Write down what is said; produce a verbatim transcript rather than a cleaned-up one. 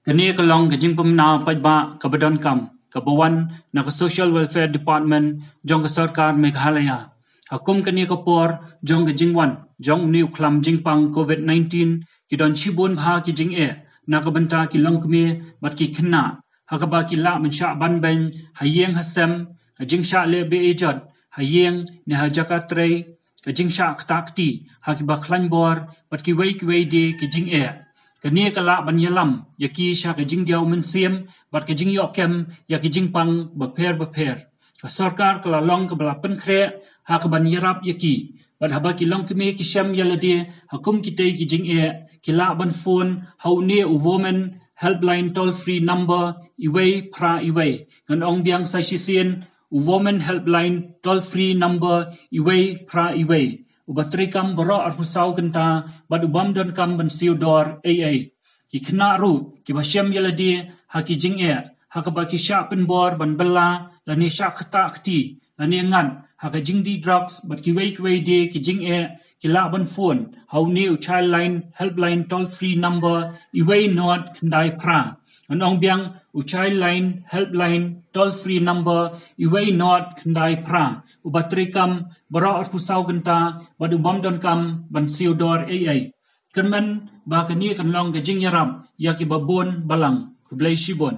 Kane ka long ka jingpynbna paidbah kaba donkam, kaba wan na ka Social Welfare Department jong ka sorkar Meghalaya. Ha kum kane ka por jong ka jingwan jong une u khlam jingpang COVID nineteen, ki don shibun bha ki jingeh na ka bynta ki longkmie bad ki khynnah, ha kaba ki lah ban shah ban beiñ ha ïing ha sem, ka jingshah leh be-ijot ha ïing ne ha jaka trei, ka jingshah ktah kti ha kiba khlaiñ bor bad kiwei kiwei de ki jingeh. Kane ka lah ban ïalam ïa ki sha ka jingdiaw mynsiem bad ka jingïoh kem ïa ki jingpang bapher bapher. Ka sorkar ka la long kaba la pynkhreh ha kaban ïarap ïa ki. Bad haba ki longkmie ki shem ïa lade ha kum kitei ki jingeh, ki lah ban phone ha une u Women Helpline toll free number uwei phra uwei. Ngan ong biang sa shisien, u Women Helpline toll free number uwei phra uwei, uba treikam baroh arphew saw kynta bad u bym donkam ban siew dor ei ei. Ki khynnah ruh kiba shem ïa lade ha ki jingeh, ha kaba ki shah pynbor ban bylla lane shah ktah kti lane ngat ha ka jingdih drugs bad kiwei kiwei de ki jingeh, ki lah ban phone ha une u Childline Helpline toll free number uwei not khyndai phra. Ngan ong biang, u Childline Helpline toll free number uwei not khyndai phra, uba treikam baroh arphew saw kynta bad u bym donkam ban siew dor ei ei. Kyrmen ba kane kan long ka jingïarap ïa kiba bun balang. Khublei shibun.